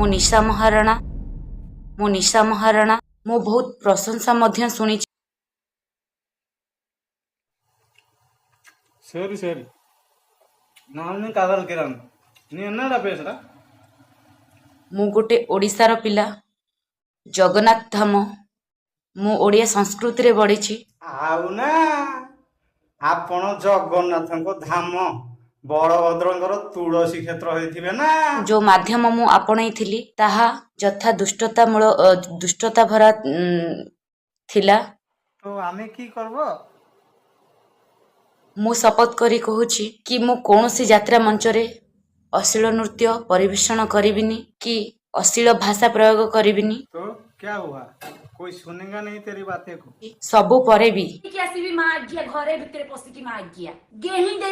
ମୁଁ ନିଶା ମହାରଣା। ମୁଁ ନିଶା ମହାରଣା। ମୁଁ ବହୁତ ପ୍ରଶଂସା ମଧ୍ୟ ଶୁଣିଛି। சரி சரி, நானும் காதலிக்கிறேன். நீ என்னடா பேசுற? ମୁଁ ଗୋଟେ ଓଡ଼ିଶାର ପିଲା, ଜଗନ୍ନାଥ ଧାମ। ମୁଁ ଓଡ଼ିଆ ସଂସ୍କୃତିରେ ବଢ଼ିଛି। ଆଉ ନା, ଆପଣ ଜଗନ୍ନାଥଙ୍କ ଧାମ, ବଳଭଦ୍ରଙ୍କର ତୁଳସୀ କ୍ଷେତ୍ର ହେଇଥିବେ ନା? ଯୋଉ ମାଧ୍ୟମ ମୁଁ ଆପଣେଇଥିଲି, ତାହା ଯଥା ଦୁଷ୍ଟତା ମୂଳ ଦୁଷ୍ଟତା ଭରା ଥିଲା। তো আমি কি করব? ମୁଁ ଶପଥ କରି କହୁଛି କି ମୁଁ କୌଣସି ଯାତ୍ରା ମଞ୍ଚରେ ଅଶ୍ଳୀଳ ନୃତ୍ୟ ପରିବେଷଣ କରିବିନି କି ଅଶ୍ଳୀଳ ଭାଷା ପ୍ରୟୋଗ କରିବିନି। तो क्या हुआ? कोई सुनेगा नहीं तेरी बातें को। ସବୁ ପରେ ବି ଆସିବି ମା ଆଜ୍ଞା, ଘରେ ଭିତରେ ପଶିକି ମା ଆଜ୍ଞା ଗେହିଁ ଦେଇ।